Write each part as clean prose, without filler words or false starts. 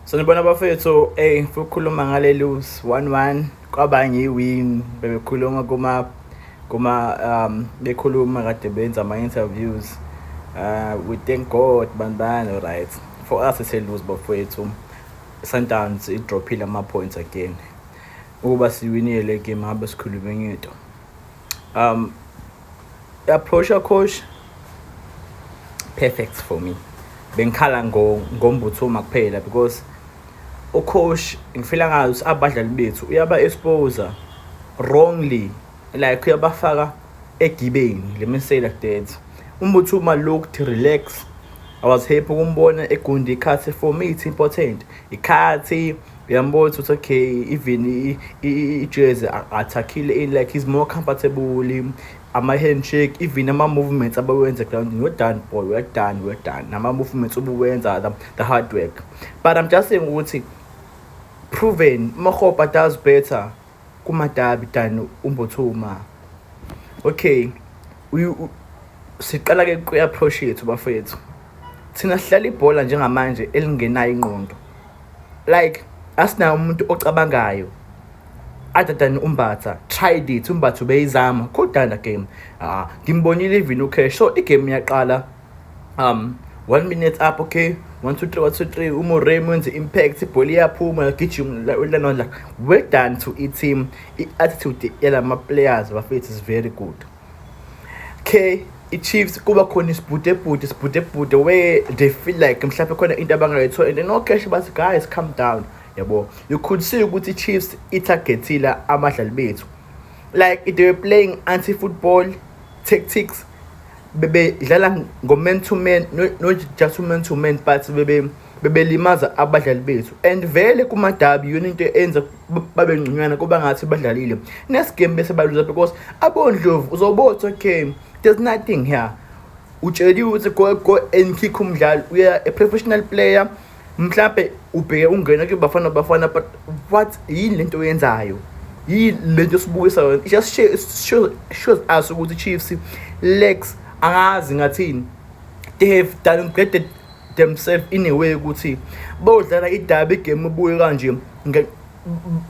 Sanibona bafethu, ey ngifuna ukukhuluma ngale lose 1-1 kwabanye i-win bebekhuluma kuma bekhuluma kade benza ama-interviews. We thank God bani right for us it's a lose bafethu. Sundowns idrophile ama-points again. Ukuba siwinile le game ngabe sikhulume ngento. Approach coach perfect for me. Bengikhala ngoMbuthuma kuphela because ucoach ngifila ngazi ukuthi abadlali bethu uyaba expose wrongly, like uyabafaka egibeni, let me say like that. UMbuthuma looked relaxed. I was happy ukumbona egunda ikhathi. For me it's important ikhathi, uyambona ukuthi okay, even ijezi attackile in, like he's more comfortable, ama-handshake, even ama-movements abawenza groundini. Well done boy, well done, well done, nama-movements ubuwenza, the hard work. But I'm just saying ukuthi proven Makgopa does better kuma-derby than uMbuthuma. Okay, siqala ke kwi-approach yethu bafethu. Thina sihlala ibhola njengamanje elingenayo ingqondo, like asinayo umuntu ocabangayo other than uMbatha. Tried it, uMbatha ubeyizama kodwa game, ah, ngimbonile even uCash. So igame iyaqala, 1 minute up, okay, 1 2 3 1 2 3, uMoremi wenze impact, ibhola iyaphuma, gijima lana, like well done to i-team. I-attitude yalama players bafethu is very good. Okay, i-Chiefs kuba khona isibhudebhude isibhudebhude where they feel like mhlawumbe khona into abangayithola, and then no-Cash bathi, "Guys, calm down," yabo. You could see ukuthi i-Chiefs itargetile abadlali bethu, like they were playing anti-football tactics, bebedlala ngo-man to man, not just man to man, but bebe bebelimaza abadlali bethu. And vele kuma-derby yona into enza babe ngconywana, kuba ngathi badlalile. Next game bese baluza because aboNdlovu uzobona, okay, there's nothing here. Utsheliwe ukuthi go, go and kick umdlalo, uya a professional player, mhlambe ubheke ungena kuBafana Bafana, but what, yini lento oyenzayo? Yini lento esibukisa yona? It just shows us ukuthi Chiefs lacks, angazi ngathini, they have downgraded themselves in a way ukuthi bodlala iderby game ubuye kanje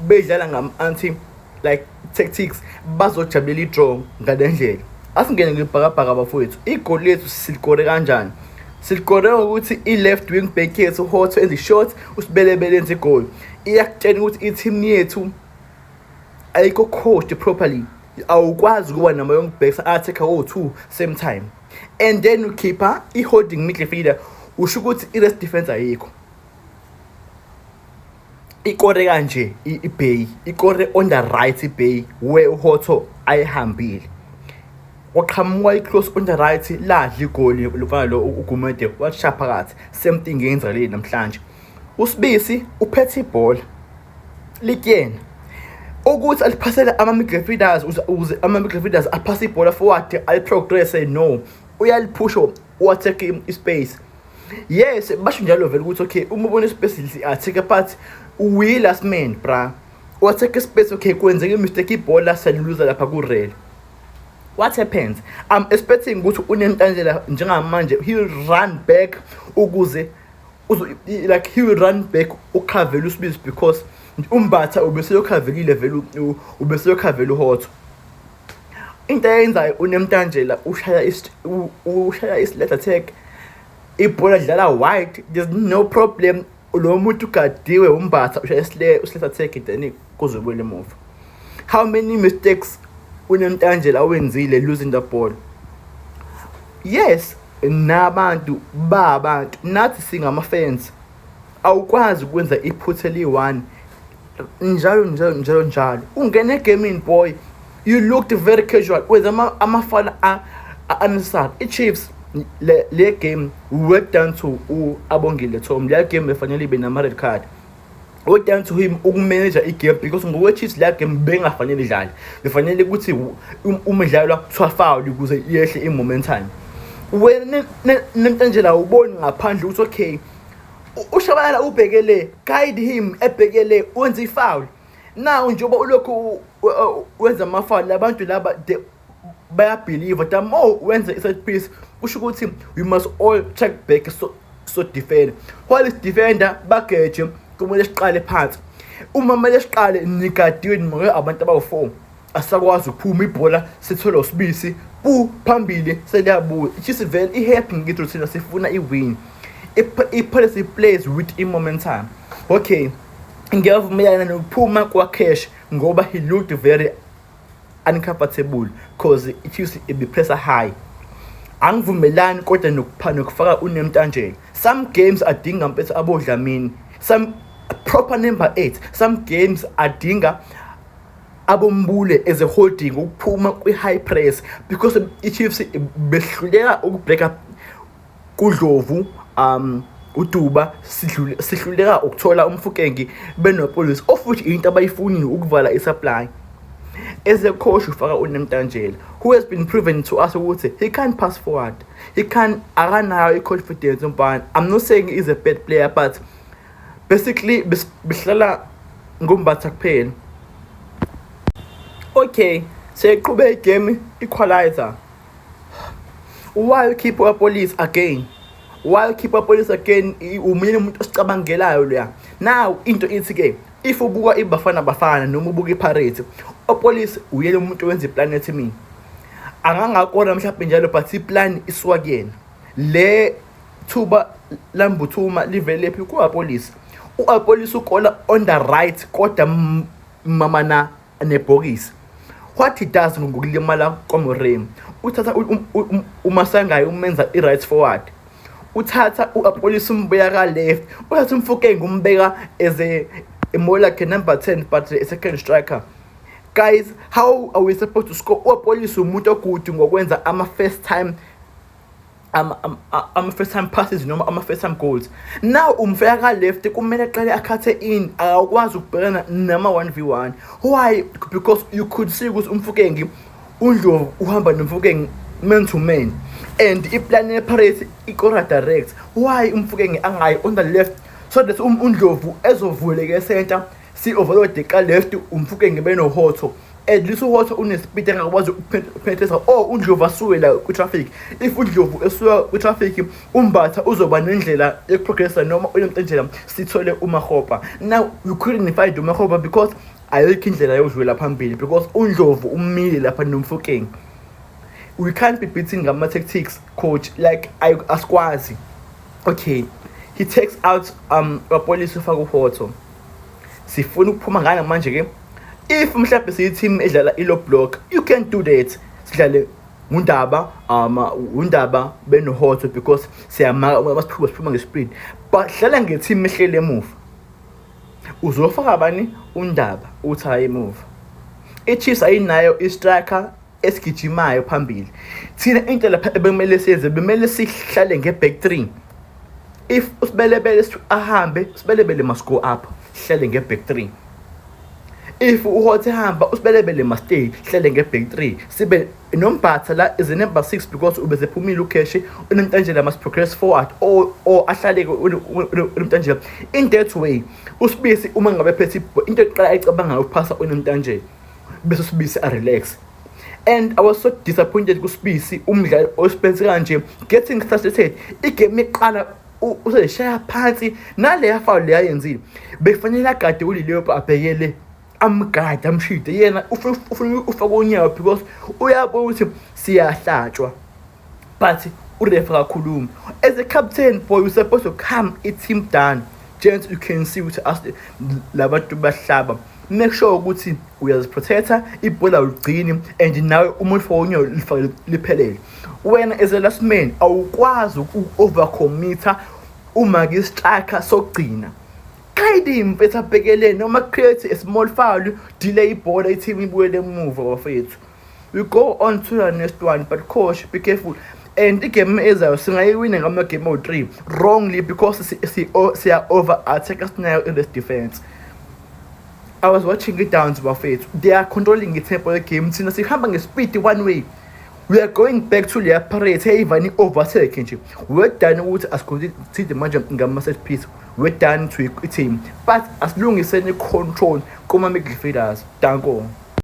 bedlala ngam-anti like tactics, bazojabulela i-draw ngale ndlela. Asingene ngebhakabhaka bafowethu, igoli lethu silikore kanjani? Silikore ngokuthi i-left wing back yethu uHotto enze i-shot, uSebelebele enze igoli. Iyakutshela ukuthi i-team yethu ayikho coached properly. Awukwazi ukuba nama-wing backs a-attack o-two same time and then ukhipha i-holding midfielder, usho ukuthi i-rest defense ayikho. Ikore kanje iBay ikore on the right, iBay where uHotto ayihambile, kwaqhamuka i-cross on the right, ladla igoli lofana lo uGumede washaya phakathi. Same thing yenzakale namhlanje. USibisi uphethe ibhola likuyena ukuthi aliphasele ama-midfielders ukuze ama-midfielders aphase ibhola forward, aliprogresse. No, uyaliphusha, u-attack i-space. Yes, basho njalo vele ukuthi okay, uma ubona ispace attack, but uyi last man bra, u-attack ispace. Okay, kwenzeka i-mistake, ibhola saliluza lapha kurele. What happens? I'm expecting ukuthi uNemtajela njengamanje he will run back ukuze like he will run back ukhavela uSibisi because uMbatha ubeseyokhavarile vele, ubeseyokhavela uHotto. Into ayenzayo uNemtajela, ushaya i-slide attack, ibhola dlala wide, there's no problem, lo muntu ugadiwe uMbatha, ushaya i-slide attack, then kuzobuyela emuva. How many mistakes uNemtajela awenzile losing the ball? Yes, nabantu babantu, nathi singama-fans, awukwazi ukwenza iphutha eliyi-one njalo njalo njalo njalo. Ungena egamini boy, you looked very casual, wenza amafala unnecessary. I-Chiefs le game, well done to u-Abongile Tom, leya game befanele ibe nama-red card. Well done to him ukumanage igame because ngokwe-Chiefs leya game bengafanele idlale, befanele ukuthi umdlalo kuthiwa foul ukuze yehle i-momentum. Wena Nemtajela awuboni ngaphandle ukuthi okay, uShabalala ubhekele, guide him, ebhekele, wenza ifoul. Now njengoba ulokhu wenza ama-foul, labantu laba bayabelieve the more wenza i-set piece, kusho ukuthi we must all check back, so defend while is defender bageje. Kumele siqale phansi. Uma kumele siqale nigadiwe, nimake abantu abawu-4, asakwazi ukuphuma ibhola, sithola uSibisi pu phambili, seliyabuya. IChiefs vele i-happy ngithi thina sifuna i-win. I-Pirates plays with i-momentum. Okay, ngiyavumelana nokuphuma kwaCash ngoba he looked very uncomfortable 'cause i-Chiefs ibipressa high. Angivumelani kodwa nokupha nokufaka uNemtajela. Some games adinga mpethu aboDlamini, some proper number 8. Some games adinga aboMbule as a holding ukuphuma kwi-high press because i-Chiefs behluleka ukubreaka kuDlovu, uDuba, sihluleka ukuthola uMofokeng benoPolisi, of which into abayifunile ukuvala i-supply. As a coach ufaka uNemtajela who has been proven to us ukuthi he can't pass forward, he can akanayo i-confidence umfana. I'm not saying he's a bad player, but basically bihlala ngoMbatha kuphela. Okay, seyiqhube igame, equalizer. Why keep Appollis again? Why keep Appollis again? Umunye umuntu osicabangelayo loya. Now into ithi ke, if ubuka iBafana Bafana noma ubuka iPirates, Appollis uyena umuntu owenza iplan ethimini. Angangakora mhlawumbe njalo, but iplan isuka kuyena. Le thuba lambuthuma livele phi? Ku-Appollis. U-Appollis ukola on the right kodwa mama na nebhokisi. What he does ngokulimala kwaMoremi, uthatha uMasangayi umenza i-right forward, uthatha u-Appollis umbeka ka-left, uthatha uMofokeng umbeka as a more like a number 10 but a second striker. Guys, how are we supposed to score? U-Appollis umuntu ogood ngokwenza ama first time passes noma ama first time goals. Now umfeka ka left, kumele aqale akhathe in, akakwazi ukubhekana nama 1v1. Why? Because you could see ukuthi uMofokeng, uNdlovu uhamba noMofokeng man to man and iplan yePirates ikora direct. Why uMofokeng angayi on the left so that uNdlovu ezovuleka center, si overload ka left uMofokeng benoHotto? At least uHotto unespeed engakwazi ukupenetrate or uNdlovu asuke la kwi-traffic. If uNdlovu esuka kwi-traffic, uMbatha uzoba nendlela yokuprogressa noma uNemtajela, sithole uMakgopa. Now you couldn't find uMakgopa because ayikho indlela yokudlula phambili because uNdlovu umile lapha noMofokeng. We can't be beating ngama-tactics, coach, like asikwazi. Okay, he takes out Appollis, ufaka uHotto. Sifuna ukuphuma ngana manje ke. If mhlawumbe siyi-team edlala i-low block, you can do that, sidlale ngundaba undaba benoHotto because siyamaka uma siphuma, siphuma ngespeed, but dlala nge-team ehlele emuva, uzofaka bani? Undaba uthi hayi emuva. I-Chiefs ayinayo i-striker esigijimayo phambili. Thina into lapha ebekumele siyenze, bemele sihlale nge-back three. If uSebelebele ahambe, uSebelebele must go up, sihlale nge-back three. If uHotto ehamba, uSebelebele must stay, sihlale nge-back three, sibe noMbatha la is a number 6 because ubesephumile uCash. UNemtajela must progress forward or ahlale uNemtajela. In that way uSibisi uma ngabe phethe into eqala ayicabangayo ukuphasa uNemtajela, bese uSibisi a relax. And I was so disappointed kuSibisi, umdlali ospense kanje, getting frustrated igame iqala useshaya phansi naleya foul leyayenzile. Bekufanele agade uLilepo, abhekele, amgade, amshide. Yena ufuna ufaka unyawo because uyabona ukuthi siyahlatshwa, but uref akakhulumi. As a captain, boy, you supposed to calm i-team down. Gents, you can see ukuthi labantu bahlaba, make sure ukuthi uyaziprotecta, ibhola uligcini and nawe umuntu ufaka unyawo lifake liphelele. Wena as a last man awukwazi uku-overcommita uma ke-striker sokugcina. Guide him mfethu, abhekele noma create a small foul, delay ibhola, i-team ibuyele emuva. Bafethu, we go on to the next one, but coach, be careful. And igame ezayo singayiwina ngamagame awu-3 wrongly because siya over attack, asinayo in this defense. I was watching i-Downs, bafethu, they are controlling i-tempo ye-game. Thina sihamba ngespeed one way. We are going back to leya Pirates eyivane i-overtake nje. We're done ukuthi asiconcede manje ngama-set piece. We're done to i-team, but asilungiseni i-control kuma-midfielders. Danko.